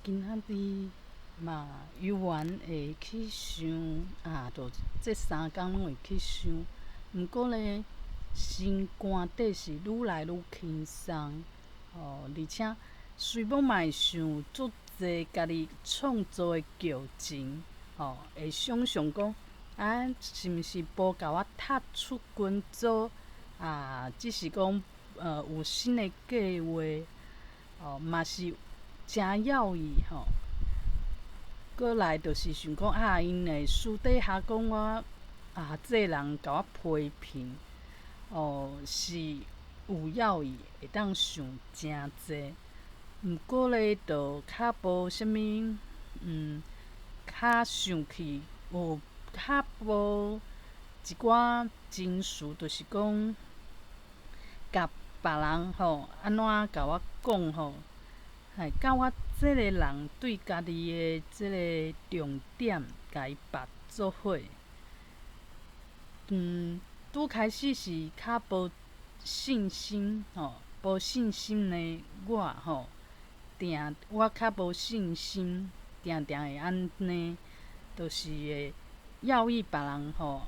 今仔日嘛猶原會去想啊，就這三工攏會去想。毋過咧，心肝底是愈來愈輕鬆，吼，而且雖罔嘛會想足濟家己創作的劇情，吼，會想像講啊，是毋是無共我踢出群組啊？只是講有新的計劃，哦，嘛是誠猶豫吼。閣來就是想講啊，𪜶會私底下講我啊，這个人共我批評，哦，是有猶豫，會當想誠濟。毋過咧，就較無啥物，較想去有較無一寡情緒，就是講，共別人吼按怎共我講吼，嘿，佮我這个人對家己的這个重點，共伊縛做伙。拄開始是較無信心吼，無信心的我吼，定我較無信心，定定會按呢，就是會猶豫別人吼，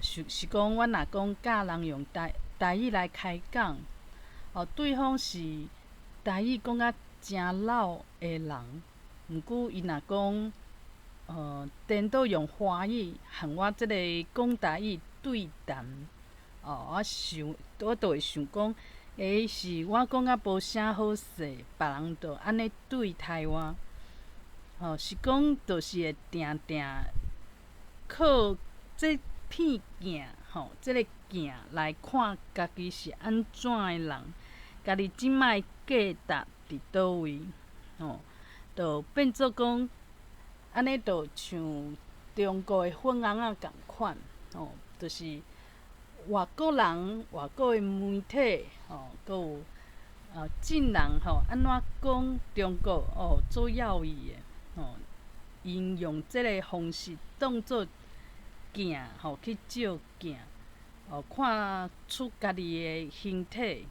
是是講我若講教人用台台語來開講，哦，對方是台語講甲誠老的人，毋過伊若講，顛倒用華語和我這个講台語對談，哦，我想我就會想講，欸，是我講甲無啥好勢，別人就按呢對待我，吼，是講就是會定定靠這片鏡，吼，這个鏡來看家己是按怎的人，家己這擺價值佇佗位，吼，就變做講，按呢就像中國的粉紅仔仝款，吼，就是外國人、外國的媒體，吼，閣有眾人吼，按怎講中國哦，足猶豫的，吼，𪜶用這个方式當做鏡，吼，去照鏡，哦，看出家己的形體，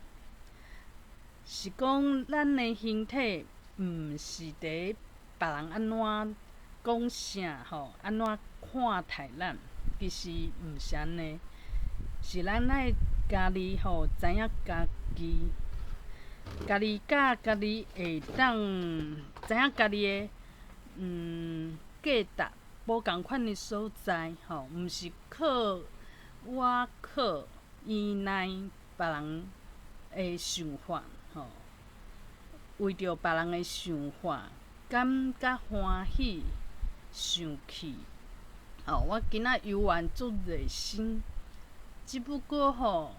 是講咱的形體毋是佇別人按怎講啥吼，按怎看待咱，其實毋是按呢，是咱愛家己吼知影家己，家己佮家己會當知影家己的價值無仝款的所在吼，毋是靠我靠依賴別人的想法吼，為著別人的想法感覺歡喜生氣，吼，我今仔猶原足熱心，只不過吼，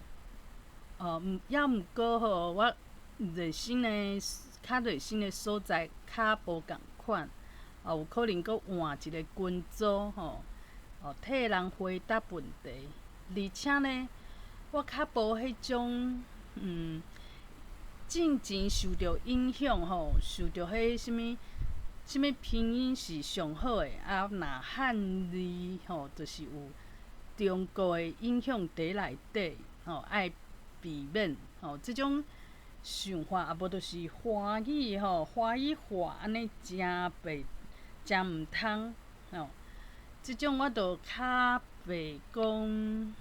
毋猶毋過吼，我熱心的較熱心的所在較無仝款，哦，有可能閣換一個群組吼，哦，替人回答問題，而且呢，我較無彼種進前受著影響吼，受著彼啥物啥物拼音是上好的，啊，若漢字吼，就是有中國的影響佇內底，吼，愛避免吼，這種想法，啊無就是華語吼，華語化按呢誠袂誠毋通吼，這種我就較袂講，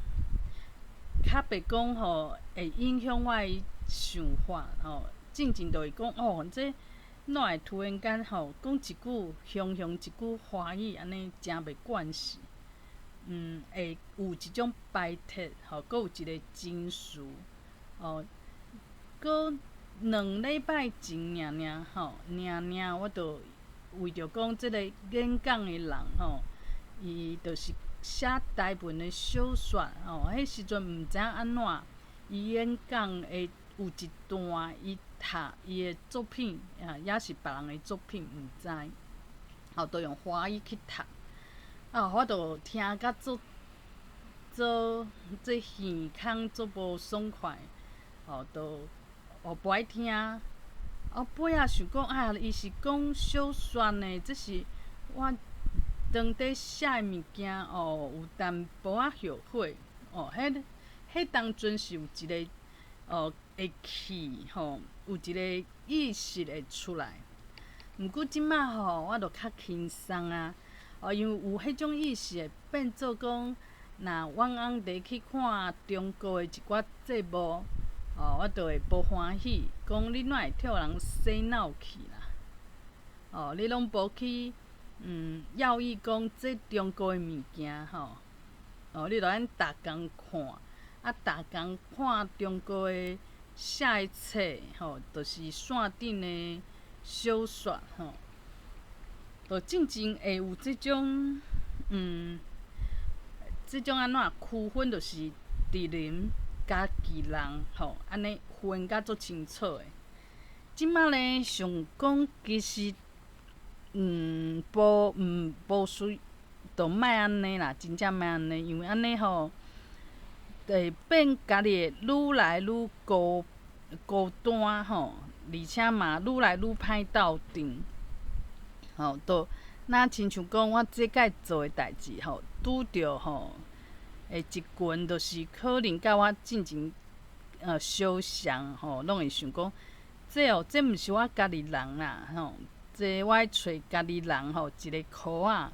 較袂講吼，會影響我的想法吼。進前就會講哦，這哪會突然間吼講一句雄雄一句華語按呢誠袂慣勢，會有一種排斥吼，閣有一個情緒，哦，閣2禮拜前爾爾吼，爾爾我就為著講這個演講的人吼，伊就是寫台文的小說吼，彼時陣毋知影按怎，伊演講的有一段伊讀伊的作品，啊，抑是別人的作品，毋知，吼，就用華語去讀，啊，我就聽甲足足這耳空足無爽快，吼，就哦無愛聽。啊，尾仔想講啊，伊是講小說呢，這是我當底寫的物件哦，有淡薄仔後悔哦。彼彼當陣是有一個哦會氣吼，有一個意識會出來。毋過這馬吼，我就較輕鬆啊。哦，因為有彼種意識會變做講，若阮翁佇去看中國的一寡節目，哦，我就會無歡喜，講你哪會予人洗腦去啦？哦，你攏無去要意講這中國的物件吼，哦，你著按逐工看，啊，逐工看中國的寫的冊吼，就是線頂的小說吼。就進前會有這種，這種按怎區分，就是敵人家己人吼，按呢分甲足清楚的。這馬咧想講，其實，無無需，就莫按呢啦，真正莫按呢，因為按呢吼，會變家己會愈來愈孤孤單吼，而且嘛愈來愈歹鬥陣。吼，就若親像講，我這擺做的代誌吼，拄著吼，會一群就是可能佮我進前相像吼，攏會想講，這哦，這毋是我家己人啦，吼，這我愛揣家己人吼，一个箍仔，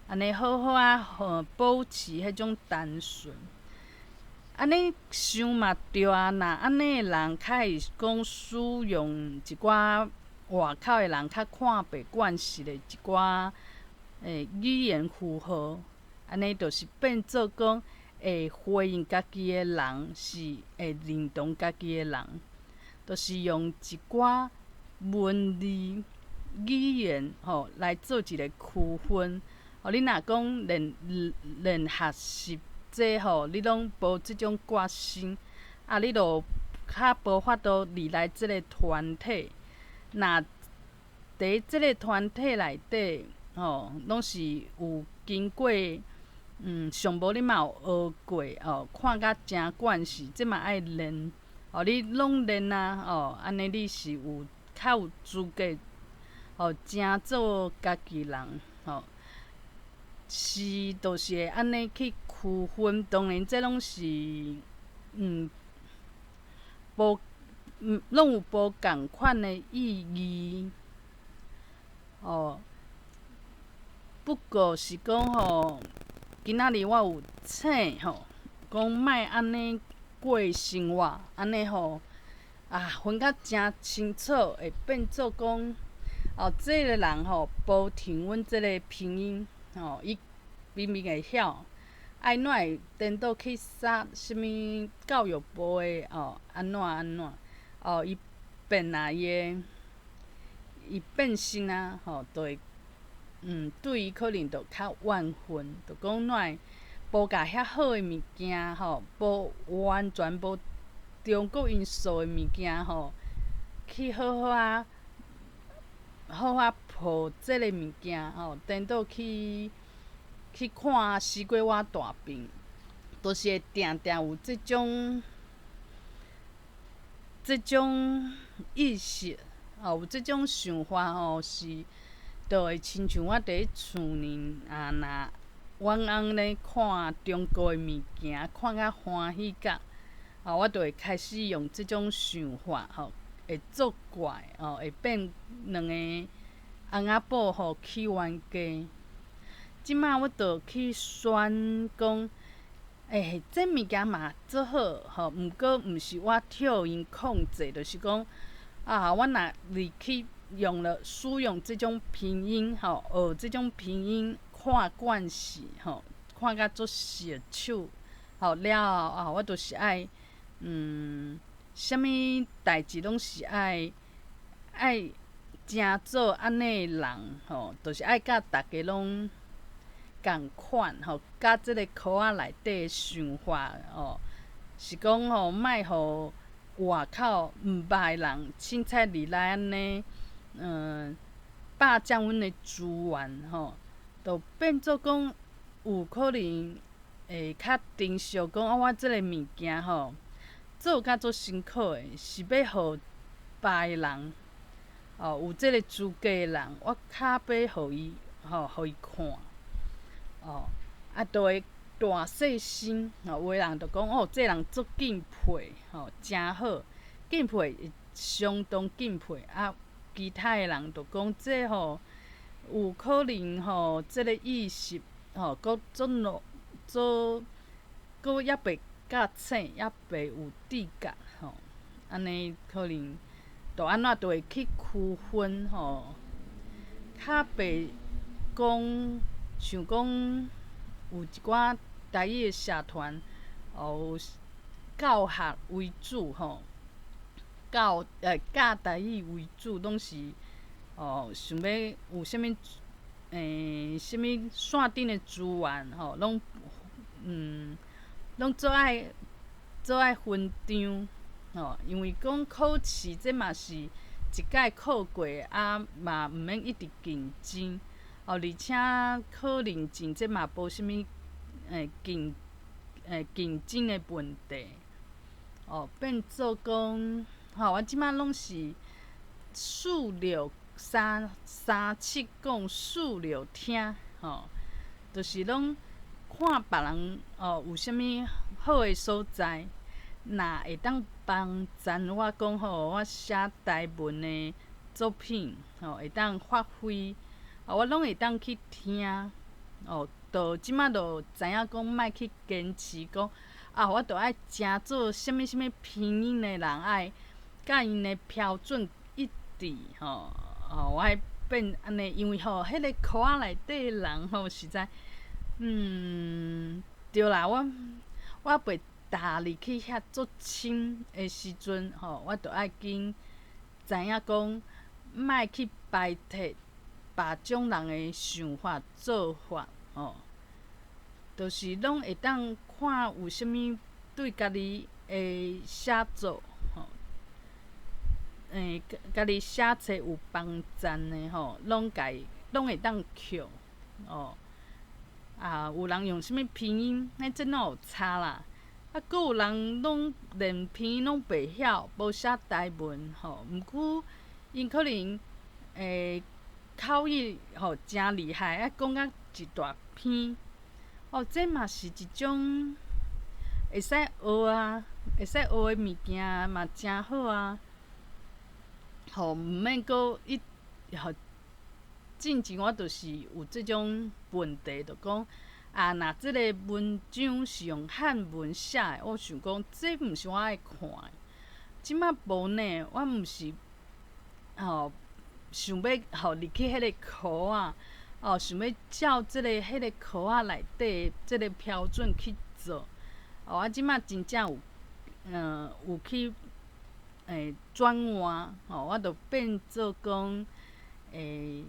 按呢好好仔吼，保持彼種單純。按呢想嘛對啊，若按呢的人較會講使用一寡外口的人較看袂慣勢的一寡語言符號，按呢就是變做講會回應家己的人是會認同家己的人，就是用一寡文字語言吼來做一個區分。哦，你若講連連學習這吼，你攏無這種決心，啊，你就較無法度入來這个團體。若佇這个團體內底，吼，攏是有經過，上無你嘛有學過，哦，看甲誠慣勢，這嘛愛練，哦，你攏練啊，哦，按呢你是有較有資格，哦，成做家己人，吼，是，就是會按呢去區分，當然這攏是，無。攏有無仝款的意義，哦。不過是講吼，今仔日我有醒吼，講莫按呢過生活，按呢吼，啊，分甲誠清楚，會變做講，哦，這个人吼，無聽阮這个拼音，吼，伊明明會曉。愛怎會顛倒去殺啥物教育部的哦？按怎按怎？哦，伊變啊，伊的伊變身啊，吼，就會對伊可能就較怨恨，就講怎會無共遐好的物件吼，無完全無中國因素的物件吼，去好好仔好好抱這个物件吼，顛倒去去看西瓜挖大便，就是會定定有這種。這種意識，吼，有這種想法吼，是，就會親像我佇咧厝裡啊，若阮翁咧看中國的物件，看甲歡喜甲，啊，我就會開始用這種想法吼，會作怪吼，會變兩个翁仔某吼起冤家。這馬我就去選講。欸，這物件嘛足好吼，毋過毋是我替𪜶控制，就是講啊，我若入去用了使用這種拼音吼，學這種拼音看慣勢吼，看甲足順手吼了後啊，我就是愛啥物代誌攏是愛愛成做按呢的人吼，就是愛佮逐家攏仝款吼，佮這个箍仔內底的想法吼，是講吼，莫予外口毋捌的人凊彩入來按呢，霸佔阮的資源吼，就變做講有可能會較珍惜講啊，我這个物件吼，做甲足辛苦的，是欲予別的人，哦，有這个資格的人，我較欲予伊吼，予伊看。哦，啊，就會大細聲，吼，有的人就講哦，這人足敬佩，吼，誠好，敬佩相當敬佩，啊，其他的人就講這吼有可能吼，這个意識吼，閣足濃做，閣猶未覺醒，猶未有知覺吼，按呢可能就按怎就會去區分吼，較袂講想講有一寡台語的社團哦，教學為主吼，教台語為主，攏是哦想欲有啥物啥物線頂的資源吼，攏足愛分張吼，因為講考試這嘛是一屆考過啊，嘛毋免一直競爭哦，而且考認證這嘛無啥物競爭的問題哦，變做講吼，我這馬攏是四六三三七講四六聽吼，就是攏看別人哦有啥物好的所在，若會當幫贊我講吼，我寫台文的作品吼會當發揮，哦，我攏會當去聽哦。就這馬就知影講，莫去堅持講啊，我著愛誠做啥物啥物拼音的人，愛佮𪜶的標準一致吼。哦，我愛變按呢，因為吼，彼個殼仔內底的人吼，實在，對啦，我袂踏入去遐足深的時陣吼，我著愛緊知影講，莫去排斥別種人的想法做法吼，就是攏會當看有啥物對家己的寫作吼，家己寫冊有幫贊的吼，攏共伊攏會當抾哦。啊，有人用啥物拼音，彼這哪有差啦？啊，閣有人攏連拼音攏袂曉，無寫台文吼。毋過𪜶可能口語吼誠厲害，啊講甲一大篇，哦，這嘛是一種會使學啊，會使學的物件嘛誠好啊。吼，毋免閣一吼，進前我就是有這種問題，就講啊，若這个文章是用漢文寫的，我想講這毋是我愛看的。這馬無呢，我毋是吼想欲吼入去彼个殼仔，哦，想欲照這个彼个殼仔內底這个標準去做。哦，啊，這馬真正有，有去轉換，吼，我就變做講，攏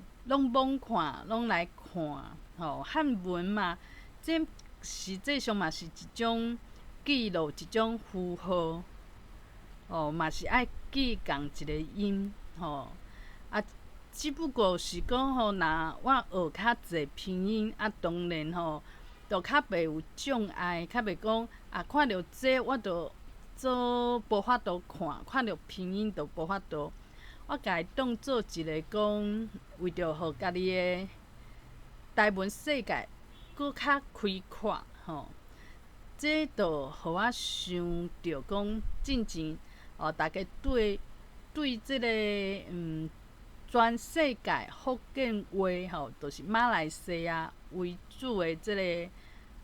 罔看，攏來看，吼，漢文嘛，這實際上嘛是一種記錄，一種符號，哦，嘛是愛記仝一個音，吼，啊，只不過是講吼，若我學較濟拼音，啊，當然吼，就較袂有障礙，較袂講啊，看著這我就做無法度看，看著拼音就無法度。我共伊當做一个講，為著予家己的台文世界閣較開闊吼。這就予我想著講，進前哦，大家對這个全世界福建話吼，就是馬來西亞為主的這个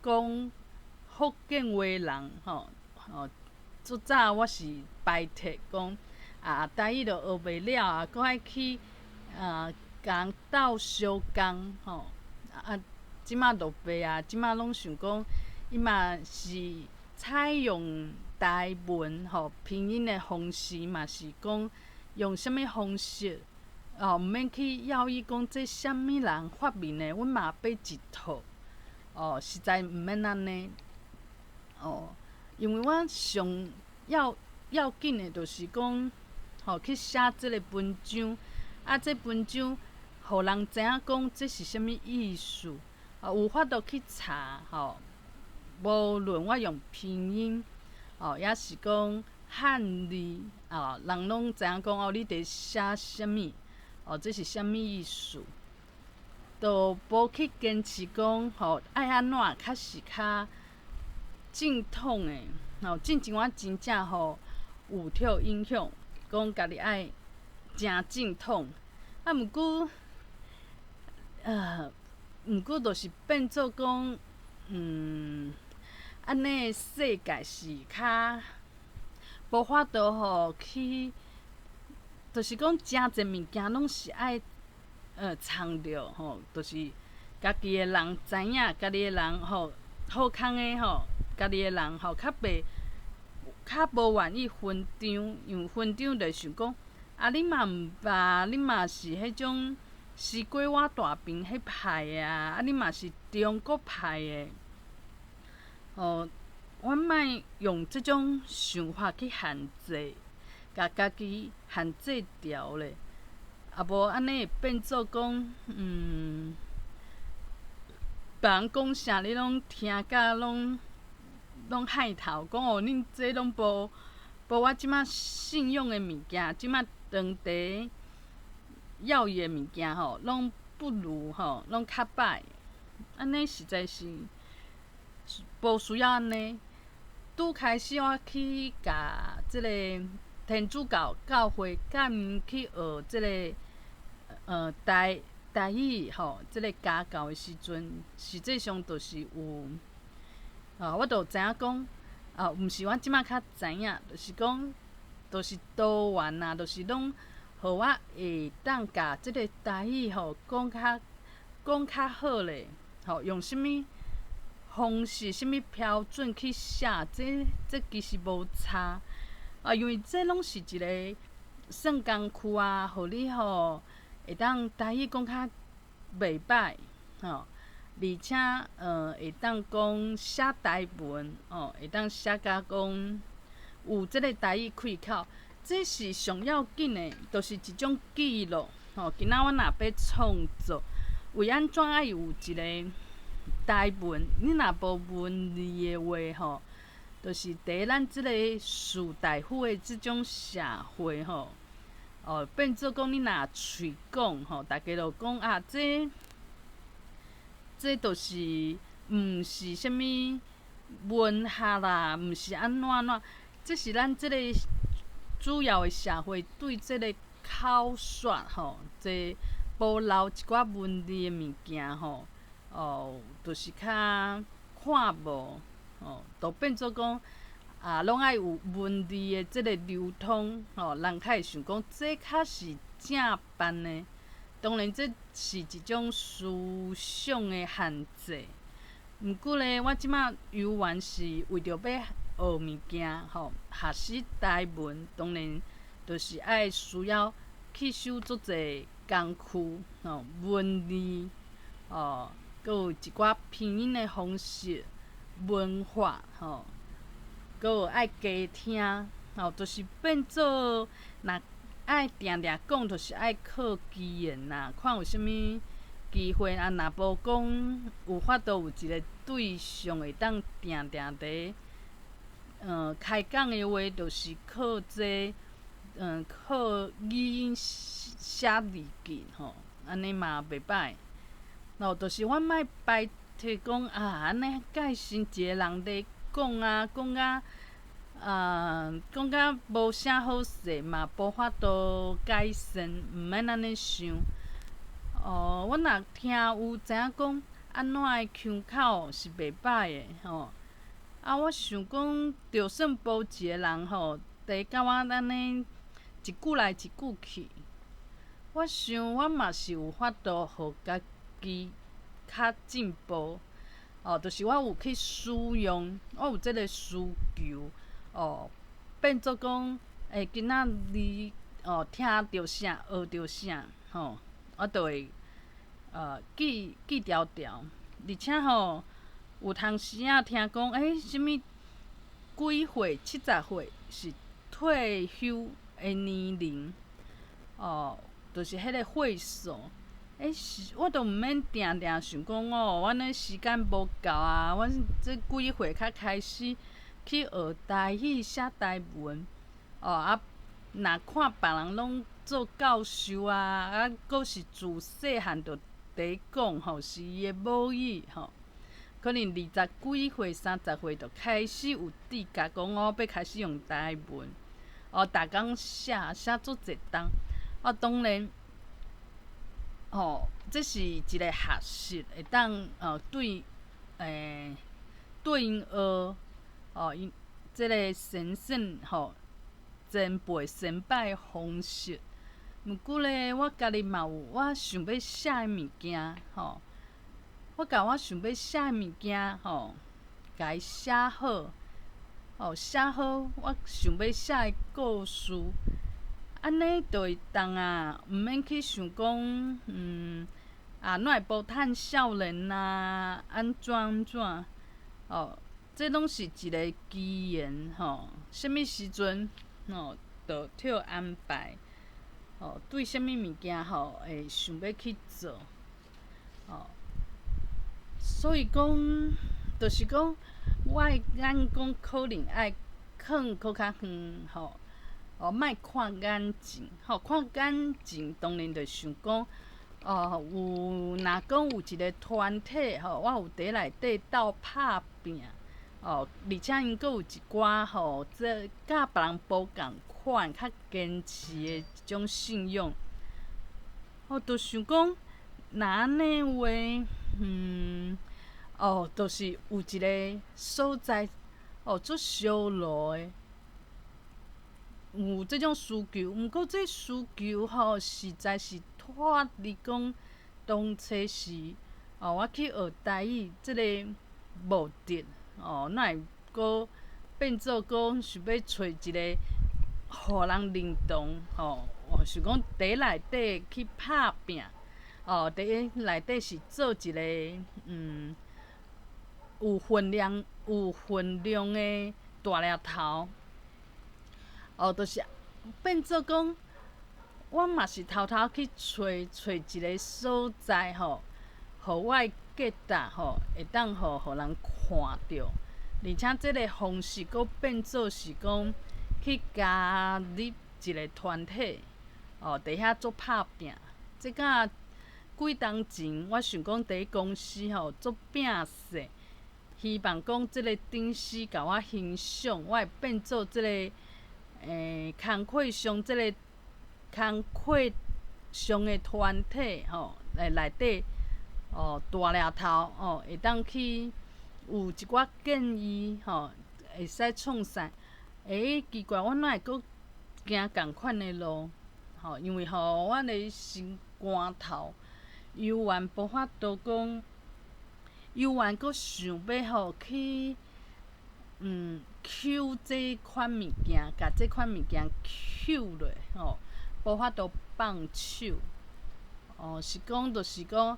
講福建話人吼，吼，足早我是排斥講啊，台語都學袂了啊，閣愛去啊，共人鬥相共吼，啊，這馬就袂啊，這馬攏想講，伊嘛是採用台文吼拼音的方式，嘛是講用啥物方式，哦，毋免去猶豫講這啥物人發明的，阮嘛買一套，哦，實在毋免按呢，哦，因為我上要緊的，就是講，吼去寫這个文章，啊，這文章，予人知影講這是啥物意思，啊，有法度去查，吼，無論我用拼音，哦，抑是講漢字，哦，人攏知影講哦，你佇寫啥物，哦，這是啥物意思，就無去堅持講，吼，愛按怎較是較正統的，吼，進前我真正吼有受影響，講家己愛誠正統。啊，毋過就是變做講，按呢世界是較無法度吼去，就是講誠濟物件攏是愛藏著吼，就是家己的人知影，家己的人吼好康的吼，家己的人吼較袂較無願意分張，因為分張就想講，啊你嘛毋捌，你嘛是彼種西瓜偎大邊彼派的啊，啊你嘛是中國派的，吼，阮莫用這種想法去限制，共家己限制牢咧，啊無按呢會變做講，別人講啥你攏聽甲攏攏害頭，講哦恁這攏無無我這馬信仰的物件，這馬當地要的物件吼，攏不如吼，攏較歹，按呢實在是無需要按呢。拄開始我去共這个天主教教會佮𪜶去學這个台台語吼，這个家教的時陣，實際上就是有啊，我就知影講啊，毋是我這馬較知影，就是講，就是多元啊，就是攏予我會當共這个台語吼講較講較好咧，吼用啥物方式、啥物標準去寫，這這其實無差啊，因為這攏是一个算工具啊，予你吼會當台語講較袂歹吼，而且會當講寫台文吼，會當寫甲講有這个台語開口，這是上要緊的，就是一種記錄吼。今仔阮若欲創作，為按怎愛有一个台文？你若無文字的話吼，就是佇咱這个士大夫的這種社會吼，哦，變做講你若喙講吼，大家就講啊，這這就是毋是啥物文學啦，毋是按怎按怎，這是咱這個主要的社會對這个口說吼，這保留一寡文字的物件吼，哦，就是較看無吼，就變做講啊，攏愛有文字的這个流通吼，人較會想講這較是正範的。當然，這是一種思想的限制。毋過咧，我這馬猶原是為著欲學物件吼，學習台文，當然就是愛需要吸收足濟工具吼，文字哦，閣有一寡拼音的方式、文法吼，閣有愛加聽吼，就是變做若愛定定講，就是愛靠機緣啦，看有啥物機會啊，若無講有法度有一个對象會當定定佇開講的話，就是靠這靠語音寫字記吼，按呢嘛袂歹。哦，就是阮莫排斥講啊，按呢蓋先一个人咧講啊，講甲啊，講甲無啥好勢嘛，無法度改善，毋免按呢想。哦，阮若聽有知影講按怎的腔口是袂歹的吼。啊，我想講，就算無一个人吼，佇共我按呢一句來一句去，我想我嘛是有法度予家己較進步。哦，就是我有去使用，我有這个需求，哦，變做講，欸，今仔日哦聽著啥，學著啥，吼，我就會記記牢牢。而且吼，有當時仔聽講，欸，啥物幾歲，70歲是退休的年齡，哦，就是彼个歲數。欸，是，我都毋免定定想講哦，阮的時間無夠啊，阮這幾歲才開始去學台語、寫台文，哦啊，若看別人攏做教授啊，啊，閣是自細漢就佇講吼，是伊的母語吼，可能二十幾歲、30歲就開始有自覺講哦，欲開始用台文，哦，逐工寫寫足濟冬。啊，當然，吼，這是一個學習，會當對對𪜶學，吼，𪜶這个神聖吼前輩先輩方式。毋過咧，我家己嘛有我想欲寫的物件，吼，我共我想欲寫的物件，吼，共伊寫好，吼，寫好我想欲寫的故事，按呢就會當啊，毋免去想講，啊，哪會無趁少年啊，按怎按怎，哦，這攏是一个機緣，吼，啥物時陣，吼，就著安排。吼，對啥物物件吼會想欲去做，吼，所以講，就是講，我的眼光可能愛囥閣較遠，吼，哦，莫看眼前，吼，看眼前當然就想講，哦，有若講有一个團體吼，我有佇內底鬥拍拚，哦，而且𪜶閣有一寡吼，這佮別人無仝款，較堅持的一種信仰，我就想講，若按呢話，哦，就是有一个所在，哦，足燒爐的，有這種需求，毋過這需求吼，實在是脫離講當初時，哦，我去學台語這个目的，哦，哪會閣變做講想欲揣一个予人認同，吼，想講佇內底去拍拚，哦，佇內底是做一个有份量的大粒頭，哦，就是變做講，我嘛是偷偷去揣揣一个所在，吼，予我的價值吼會當予人看著，而且這个方式閣變做是講去加入一个團體，哦，佇遐做拍拚。這敢幾冬前，我想講佇公司吼做摒細，希望講這个頂司共我欣賞，我會變做這个工課上這个工課上的團體吼，來內底哦大粒頭哦，會當去有一寡建議吼，會使創啥？奇怪，我哪會閣行仝款的路？吼，因為吼，我的心肝頭猶原無法度講，猶原閣想欲吼去，搝這款物件，共這款物件搝落吼，無法度放手。哦，是講，就是講，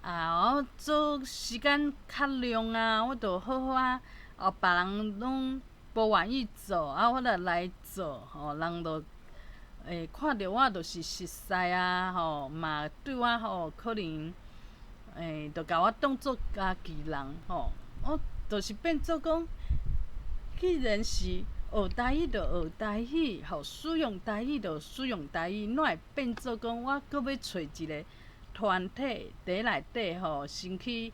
啊，我做時間較量啊，我就好好啊，哦，別人攏無願意做，啊，我就來做，吼，人就會看著我就是熟似啊，吼，嘛對我吼可能，就共我當做家己人，吼，我就是變做講，既然是學台語就學台語，吼，使用台語就使用台語，哪會變做講我閣欲揣一个團體佇內底吼，先去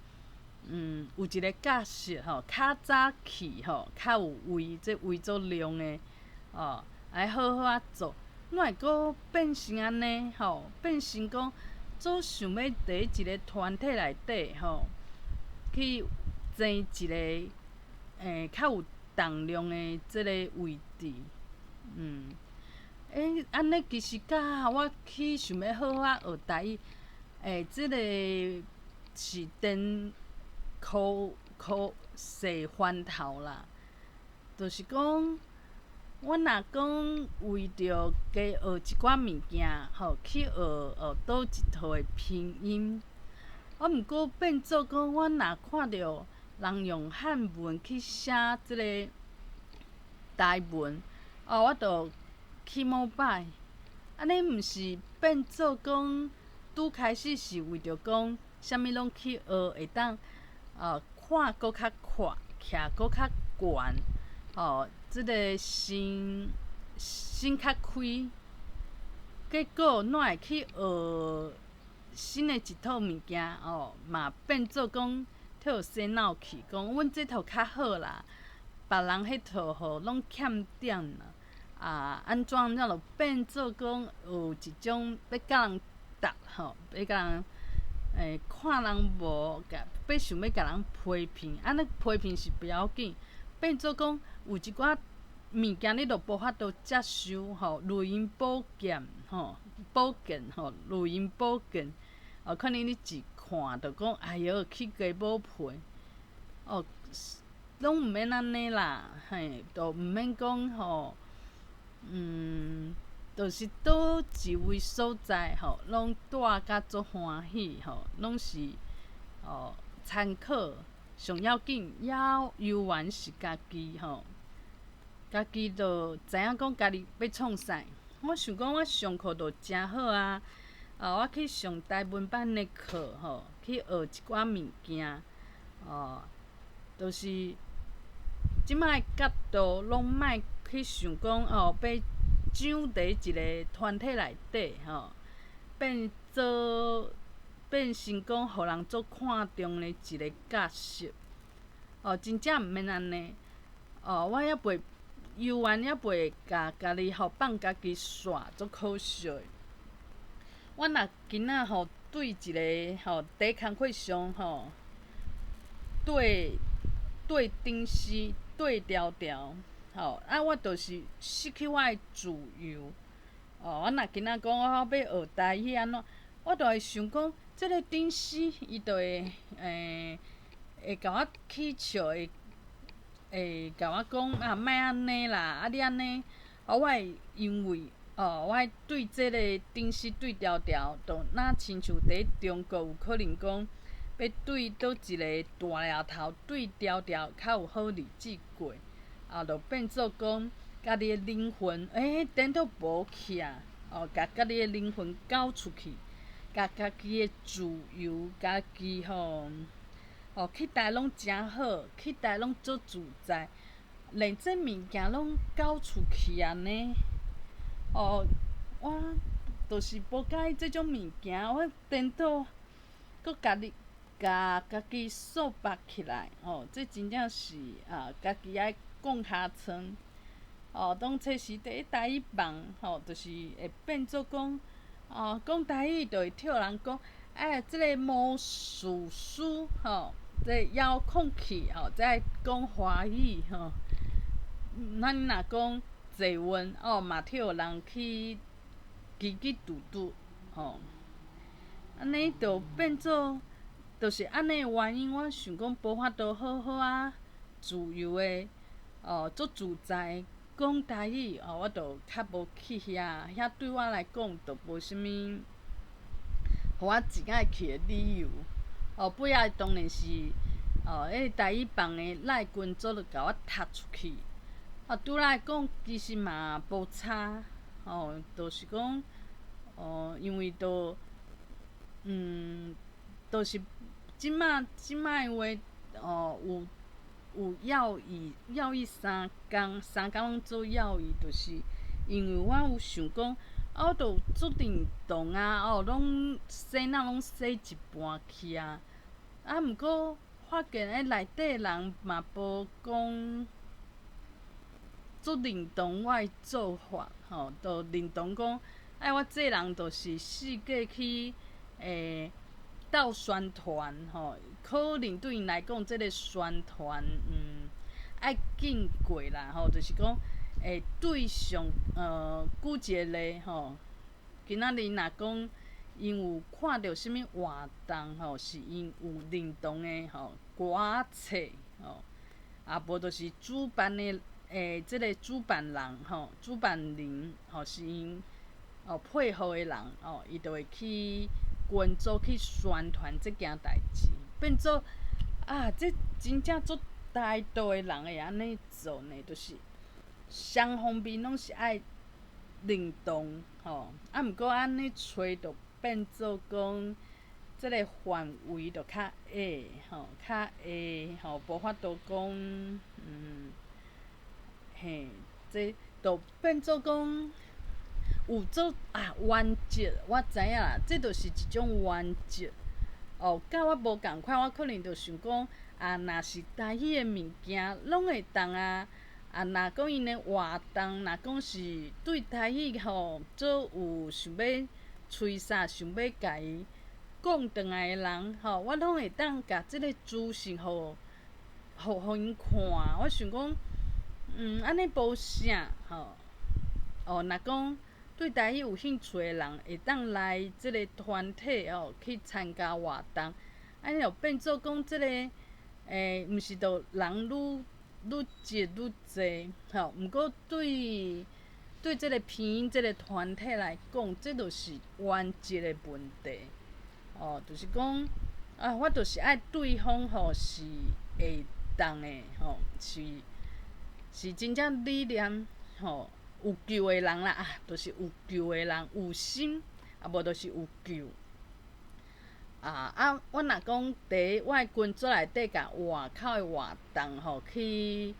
有一个角色吼，較早去吼，較有位，這位足量的，哦，來好好仔做，哪會閣變成按呢？吼，變成講總想欲佇一个團體內底吼，去爭一个較有重量的這个位置，按呢其實佮我去想欲好好仔學台語，這个是顛苦苦踅翻頭啦，就是講，我若講為著加學一寡物件，吼，去學學佗一套的拼音，啊，毋過變做講，我若看著人用漢文去寫這个台文，哦，我就起毛擺，按呢毋是變做講，拄開始是為著講，啥物攏去學會當。看閣較闊，徛閣較懸，吼，這个心心較開，結果哪會去學新的一套物件，哦，嘛變做講予洗腦去，講阮這套較好啦，別人彼套吼攏欠點啦，啊，按怎按怎就變做講有一種欲共人搭吼，欲共人看人無，共欲想欲共人批評，按呢批評是不要緊，變做講有一寡物件你都無法度接受吼，如音寶劍吼，寶劍吼，如音寶劍，哦，可能你一看就講，哎喲，起雞母皮，哦，攏毋免按呢啦，嘿，都毋免講吼，就是佗一位所在吼，攏蹛甲足歡喜吼，攏是哦參考，上要緊猶猶原是家己吼，家己就知影講家己欲創啥。我想講我上課就誠好啊，哦，我去上台文班的課吼，去學一寡物件，哦，就是這擺的角度攏莫去想講哦，欲長佇一個團體內底吼，變做變成講予人足看重的一個角色，哦，真正毋免按呢，哦，我猶袂猶原猶袂共家己吼放家己煞，足可惜的。我若今仔吼對一個吼佇工課上吼對對頂絲對牢牢吼，啊，我就是失去我的自由。哦，我若今仔講我欲學台語按怎，我就會想講，這个頂絲伊就會會共我起笑，會會共我講啊，莫按呢啦，啊你按呢，啊我會因為哦，我對這个頂絲對牢牢，就若親像佇中國有可能講，欲對佗一个大掠頭對牢牢較有好日子過，啊，就變做講家己的靈魂，顛倒無去啊，哦，共家己的靈魂交出去，共家己的自由，家己吼，哦，去佗攏誠好，去佗攏足自在，連這物件攏交出去按呢，哦，我就是無佮意這種物件，我顛倒閣家己共家己束縛起來，哦，這真正是啊，家己愛摃尻川。哦，當初時佇台語網吼，就是會變做講，哦，講台語就會聽人講，哎，這个魔術師吼，這个遙控器吼，才講華語吼。咱若講坐運哦，嘛聽人去嘰嘰嘟嘟吼，按呢就變做，就是按呢原因，我想講無法度好好仔自由的，哦，足自在。講台語哦，我就較無去遐，遐對我來講就無啥物，予我真愛去的理由。哦，尾仔當然是哦，彼个台語房的內群組就共我踢出去。哦，對我來講其實嘛無差，哦，就是講，哦，因為都，就是這擺這擺的話，哦，有。有要義，要義三工，三工攏做要義，就是因為我有想講，啊，我都足認同啊，哦，攏洗腦攏洗一半去啊，啊，毋過發現欸內底人嘛無講足認同我的做法，吼，就認同講，哎，我這人就是四界去鬥宣傳，吼，可能對𪜶來講，這个宣傳，愛經過啦，吼，就是講，對上，舉一个例，吼，今仔日若講，𪜶有看著啥物活動，吼，是𪜶有認同的，吼，歌冊，吼，啊無就是主辦的，這个主辦人，吼，主辦人，吼，是𪜶，哦，配合的人，吼，伊就會去群組去宣傳這件代誌，變做啊，這真正足大多的人會按呢做呢，就是雙方面攏是愛認同，吼，啊，毋過按呢揣就變做講，這个範圍就較狹，吼，較狹，吼，無法度講，嘿，這就變做講。有做啊原則，我知影啦，這就是一種原則。哦，佮我無仝款，我可能就想講啊，若是台語的物件，攏會當啊，啊，若講𪜶的活動，若講是對台語吼，做有想欲吹殺，想欲共伊講轉來的人吼，我攏會當共這个資訊予𪜶看。我想講，按呢無啥吼。哦，若講對台語有興趣的人，會當來這个團體哦去參加活動，按呢就變做講這个，毋是著人愈愈擠愈濟吼。毋過對這个拼音這个團體來講，這就是原則的問題。哦，就是講啊，我就是愛對方吼是會當的吼，是真正理念吼有救的人啦啊，就是有救的人，有心，啊無就是有救。啊，我若講佇我的群組內底共外口的活動吼去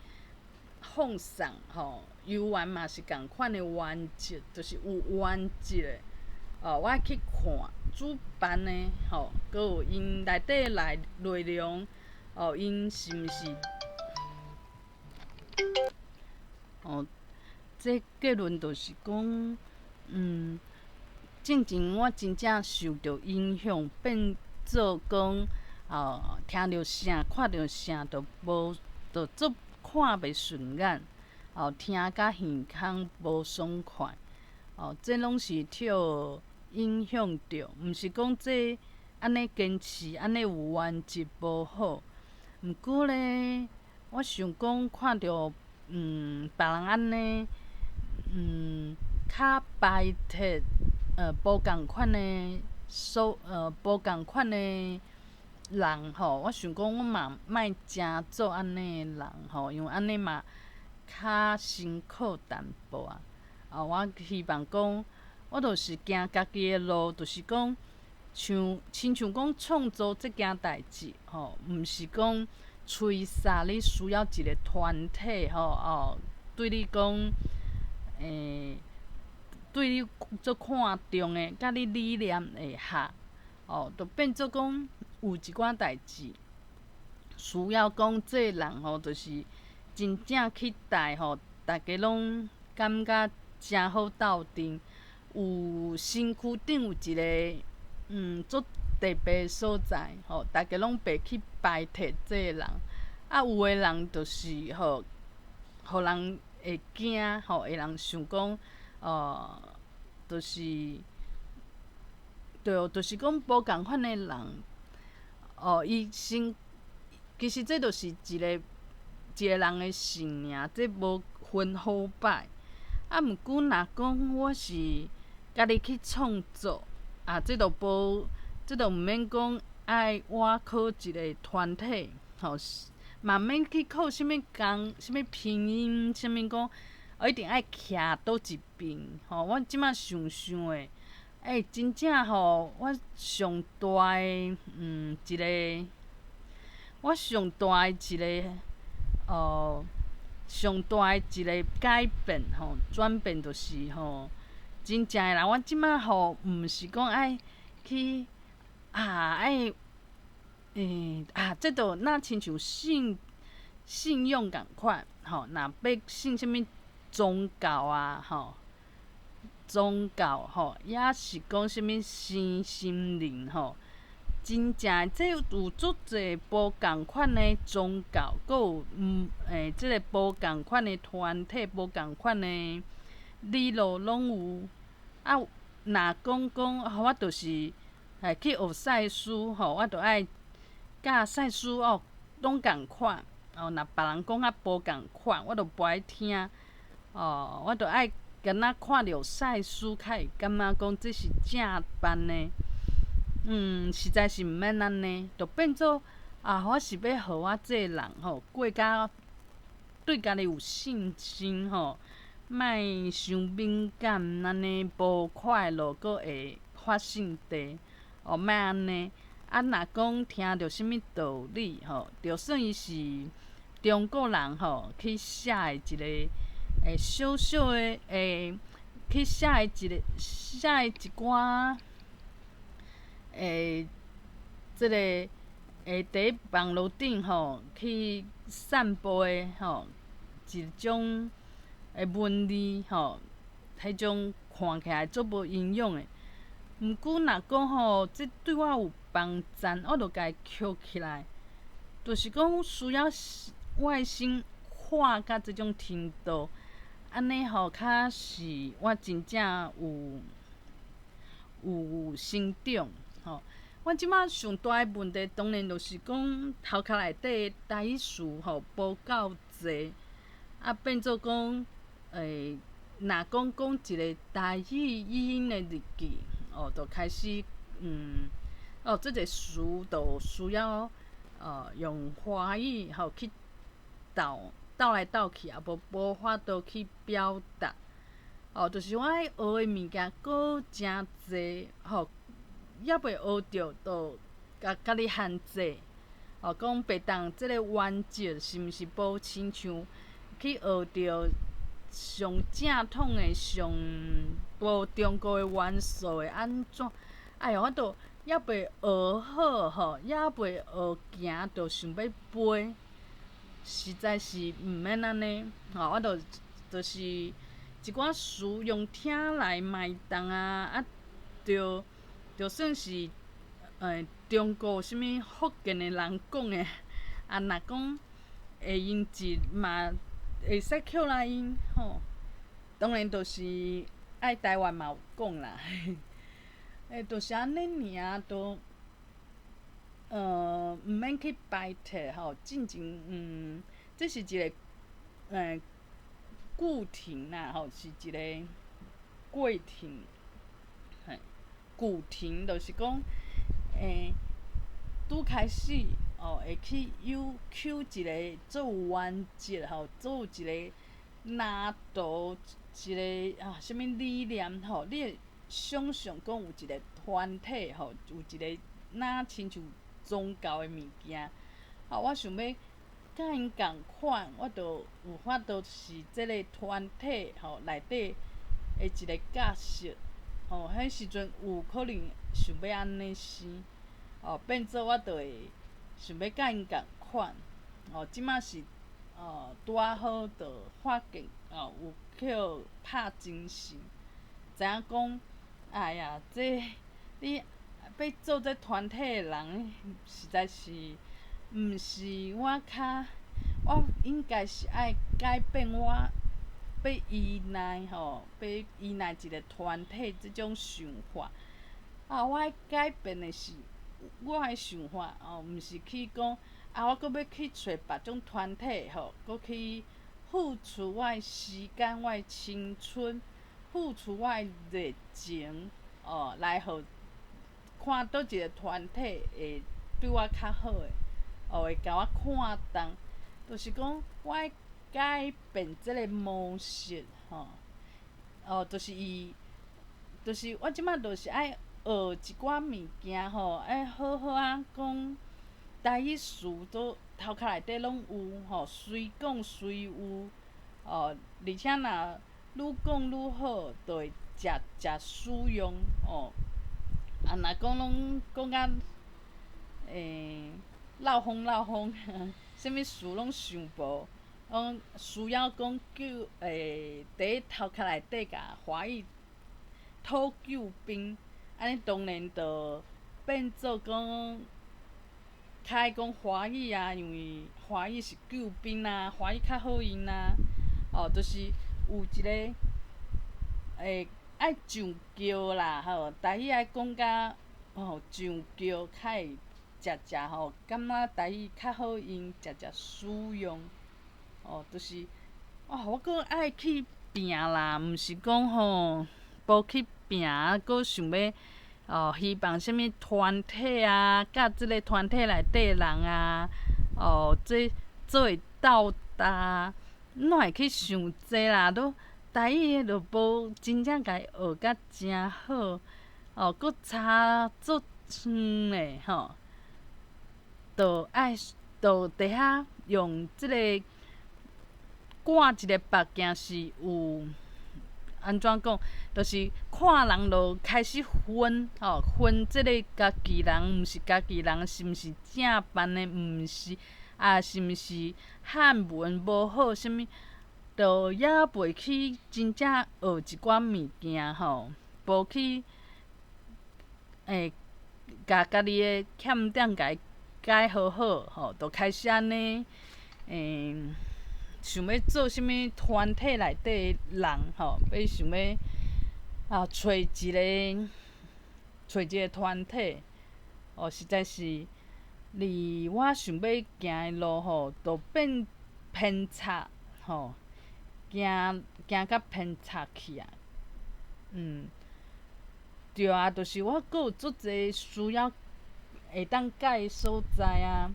放送吼，猶原嘛是仝款的原則，就是有原則的。哦，我愛去看主辦的吼，閣有𪜶內底內容，哦，𪜶是毋是？哦，這結論就是講，進前我真正受著影響，變做講，哦，聽著啥，看著啥，都無，都足看袂順眼，哦，聽甲耳空無爽快，哦，這攏是受影響著，毋是講這按呢堅持，按呢有原則無好。毋過咧，我想講看著，別人按呢，較排斥，無仝款的所，無仝款的人吼，我想講我嘛莫誠做按呢的人吼，因為按呢嘛較辛苦淡薄仔。啊，我希望講，我就是行家己的路，就是講，像親像講創作這件代誌吼，毋是講吹殺你需要一個團體吼哦，對你講，對你足看重的，佮你理念會合，哦，就變做講有一寡代誌需要講這人吼，就是真正去帶吼，大家攏感覺誠好鬥陣，有身軀頂有一個足特別的所在吼，大家攏袂去排斥這个人。啊，有的人就是吼，予人會驚吼，會人想講，哦，就是，對，就是講無仝款的人，哦，伊先，其實這就是一個一個人的性爾，這無分好歹。啊，毋過若講我是家己去創作，啊，這就無，這就毋免講愛倚靠一個團體，吼，嘛毋免去靠啥物工、啥物拼音、啥物講，哦，一定愛徛佗一邊，吼。我這馬想想的，欸，真正吼，我上大的，一個，我上大的一個，哦，上大的一個改變吼，轉變就是吼，真正的人，我這馬吼，毋是講愛去啊，愛，啊，這就若親像信仰仝款，吼，若欲信啥物宗教啊，吼，宗教吼，抑是講啥物身心靈吼，真正這有足濟無仝款的宗教，閣有這个無仝款的團體，無仝款的理路攏有。啊，若講講，我就是去學賽斯吼，我就愛佮賽斯哦攏仝款。哦，若別人講較無仝款，我就無愛聽。哦，我就愛敢若看著賽斯較會感覺講這是正範的。實在是毋免按呢，就變做啊，我是欲予我這个人吼過較對家己有信心吼，莫傷敏感，按呢無快樂，閣會發性地，哦，莫按呢。啊，若講聽著啥物道理吼，就算伊是中國人吼，去寫的一個小小的去寫的一個寫的一寡這个佇網路頂吼去散播的吼，一種的文字吼，彼種看起來足無營養的。毋過若講吼，這對我有幫贊，我就共伊抾起來。就是講需要我的心看甲這種程度，按呢吼，較是我真正有成長吼。我這馬上大的問題，當然就是講頭殼內底的台語詞吼無夠濟，啊變做講，若講講一个台語語音的日記，哦，就開始，哦，這个詞就需要，用華語吼去鬥鬥來鬥去，也無法度去表達，哦，就是我愛學的物件閣誠濟，吼，猶未學著，就共家己限制，哦，講袂當這个原則是毋是無親像去學著上正統的、上無中國的元素會按怎？哎喲，我都猶未學好吼，猶未學行，就想欲飛，實在是毋免按呢，吼，我就就是一寡詞用聽來嘛會當啊，啊，就就算是中國啥物福建的人講的，啊，若講會用字嘛會使抾來用吼。當然就是愛台灣嘛有講啦。就是按呢爾，都毋免去排斥吼。進前這是一个過程啦吼，是一个過程，嘿，過程就是講，拄開始哦，會去有抾一个足有原則吼，足有一个藍圖，一个啊啥物理念吼，你會想像講有一個團體吼，有一個若親像宗教的物件，吼，我想欲佮𪜶仝款，我就有法度是這个團體吼內底的一个角色，吼，彼時陣有可能想欲按呢生，哦，變做我就會想欲佮𪜶仝款，哦，這馬是哦拄仔好就發現哦有去拍精神，知影講，哎呀，這你欲做這團體的人，實在是毋是我較，我應該是愛改變我欲依賴吼，欲依賴一個團體這種想法。啊，我愛改變的是我的想法哦，毋是去講啊，我閣欲去揣別種團體吼，閣去付出我的時間、我的青春，付出我的熱情哦，來予看佗一个團體會對我較好的，哦，會共我看重，就是講我愛改變這个模式吼，哦，就是伊，就是我這馬就是愛學一寡物件吼，愛好好仔講台語詞都頭殼內底攏有吼，隨講隨有，哦，而且若愈講愈好，就會誠誠使用哦。啊，若講攏講甲漏風漏風，啥物詞攏想無，講需要講救佇頭殼內底共華語討救兵，按呢當然就變做講較愛講華語啊，因為華語是救兵啊，華語較好用啊，哦，就是有一个愛上轎啦吼，台語愛講甲吼上轎，較會誠誠吼，感覺台語較好用，誠誠使用，哦，就是哦，我閣愛去拚啦，毋是講吼無去拚，啊，閣想欲哦，希望啥物團體啊，佮這个團體內底人啊，哦，這做會鬥搭，哪會去想這啦？都台語都無真正共伊學甲誠好，哦，閣差足遠的吼，就愛就佇遐用這个掛一個目鏡是有按怎講？就是看人就開始分吼，分這个家己人，毋是家己人，是毋是正版的？毋是啊，是毋是漢文無好？啥物？就猶未去真正學一寡物件吼，無去共家己的欠點共伊改好好吼，就開始按呢，想欲做啥物團體內底的人吼，欲想欲啊揣一個團體，哦，實在是離我想欲行的路吼，就變偏差吼，行行甲偏差去啊，對啊，就是我閣有足濟需要會當改的所在啊，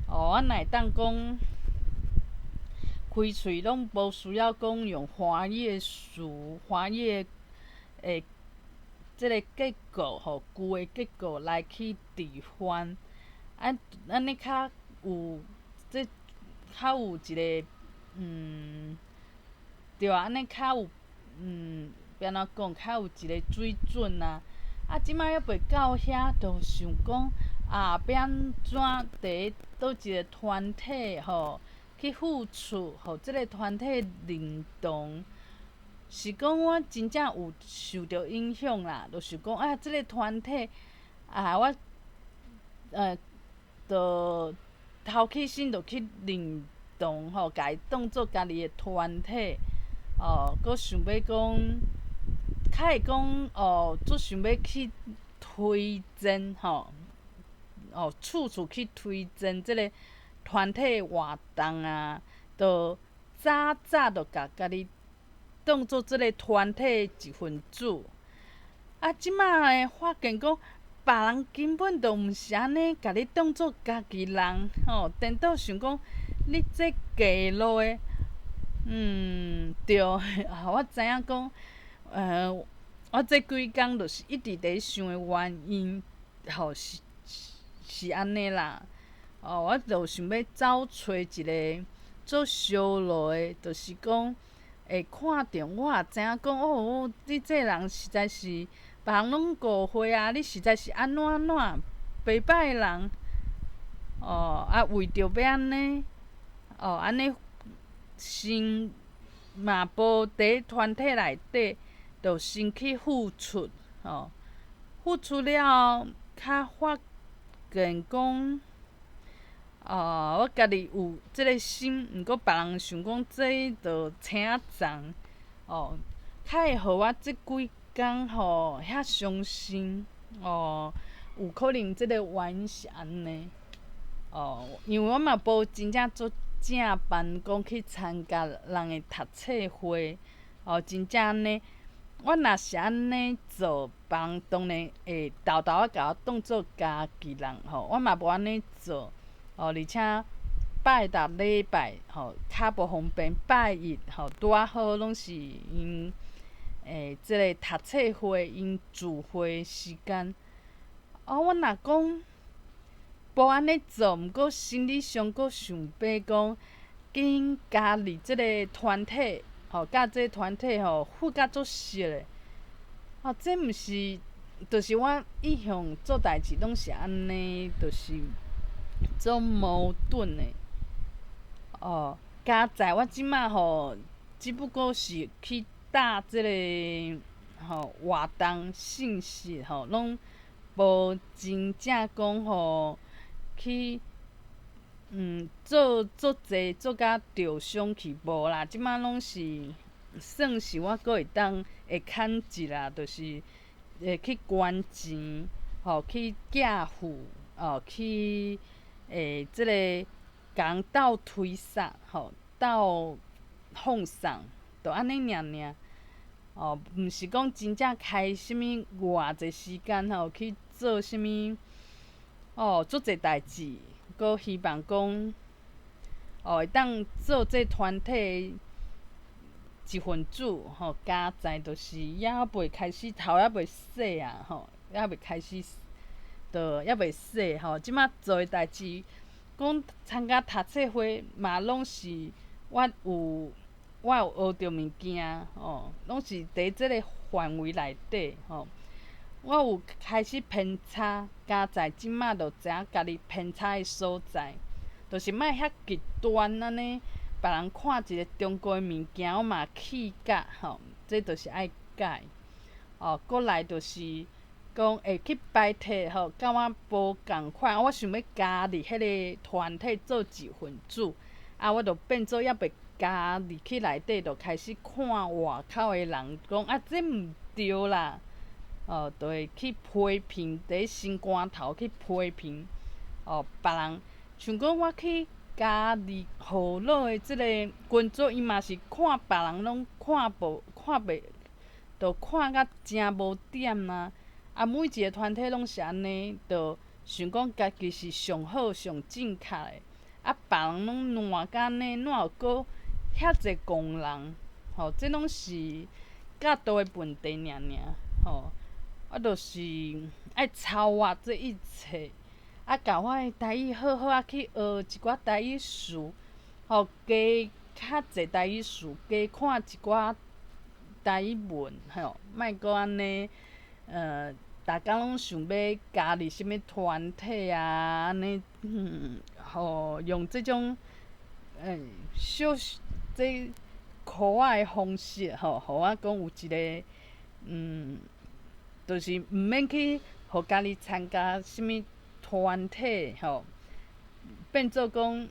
哦，我若會當講開喙攏無需要講用華語的詞、華語的這个結構吼，句的結構來去置換，按呢較有這較有一個對啊，按呢較有欲按怎講，較有一個水準啊。啊，這擺猶袂到遐，就想講啊，欲按怎佇佗一個團體吼去付出，予這个團體認同。是講我真正有受著影響啦，就是講啊，這个團體啊，我就頭起身就去認同吼，共伊當做家己的團體，哦，閣想欲講，較會講哦，足想欲去推進吼，哦，處處去推進這个團體活動啊，就早早就共家己當做這个團體的一份子。啊，這擺會發現講，別人根本就毋是按呢共你當做家己人，吼，顛倒想講你這假路的，對，啊，我知影講，我這幾工就是一直佇想的原因，吼，是按呢啦。哦，我就想欲走揣一个做相路的，就是講會看著我也知影講，哦，你這个人實在是別人攏誤會啊，你實在是按怎按怎白歹人，哦，啊，為著欲按呢，哦，按呢先嘛無佇團體內底，就先去付出，吼，付出了後，較發現講，哦，我家己有這个心，毋過別人想講這就青叢，哦，較會予我這幾工吼遐傷心，哦，有可能這個原因是按呢，哦，因為我嘛無真正做正辦講去參加人的讀冊會，哦，真正按呢，我若是按呢做，別人當然會沓沓仔共我當做家己人，吼，我嘛無按呢做。哦，而且拜六禮拜吼較無方便，拜一吼拄仔好攏是𪜶這个讀冊會𪜶聚會時間。哦，我若講無按呢做，毋過心理上閣想欲講緊加入這个團體，吼，佮這个團體吼混甲足熟的。哦，這毋是，就是我一向做代誌攏是按呢，就是足矛盾的。哦，佳哉我這擺吼，只不過是去搭這个吼活動信息吼，攏無真正講吼去做足濟做甲著傷去無啦，這擺攏是算是我閣會當會牽一啦，就是會去捐錢，吼去寄付，哦去這个共人鬥推捒，吼鬥放送，就按呢爾爾。哦，毋是講真正開啥物偌濟時間吼去做啥物，哦，足濟代誌，閣希望講，哦，會當做這團體一份子，吼，佳哉就是猶未開始頭猶未洗啊，吼，猶未開始，就猶未洗吼。這擺做的代誌，講參加讀冊會嘛，攏是我有學著物件，吼，攏是佇這个範圍內底，吼。我有開始偏差，佳哉這擺就知影家己偏差的所在，就是莫遐極端按呢，別人看一个中國的物件，我嘛氣甲吼，這就是愛改。哦，閣來就是講會去排斥吼，佮我無仝款，我想欲加入彼个團體做一份子，啊，我就變做猶未加入去內底，就開始看外口的人講啊，這毋對啦，哦，就會去批評，佇心肝頭去批評，哦，別人像講我去加入何老的這個群組，伊嘛是看別人攏看無看袂，就看甲誠無點啊！啊，每一个團體攏是按呢，就想講家己是上好、上正確的，啊，別人攏爛甲按呢，哪有閣遐濟戇人？吼，這攏是較大的問題爾爾，吼，啊，就是愛超越這一切。啊，共我的台語好好仔去學一寡台語詞，吼，加較濟台語詞，加看一寡台語文，吼，莫閣按呢，逐工攏想欲加入啥物團體啊，按呢，吼，用這種，小這箍仔的方式，吼，予我講有一个，就是毋免去予家己參加啥物團體，吼，變做講，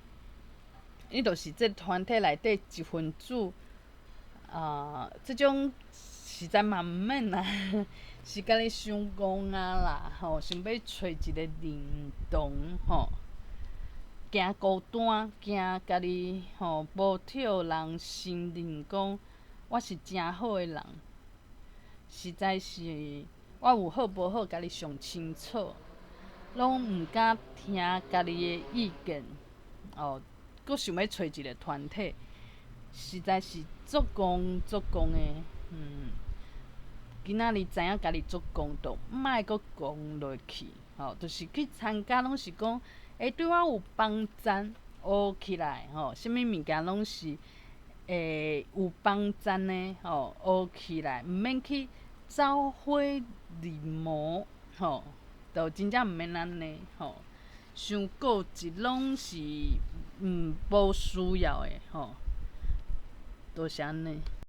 你就是這團體內底一份子，啊，這種實在嘛毋免啦，是家己傷戇啊啦，吼，想欲揣一個認同，吼，驚孤單，驚家己吼無予人承認講我是誠好的人，實在是我有好無好，家己上清楚。攏毋敢聽家己的意見，哦，閣想欲揣一个團體，實在是足戇足戇的，今仔日知影家己足戇，就莫閣戇落去，吼，就是去參加攏是講，欸，對我有幫贊，學起來，吼，啥物物件攏是會有幫贊的，吼，學起來，毋免去走火入魔，吼。就真正毋免按呢，吼，傷固執攏是無需要的，吼，就是按呢。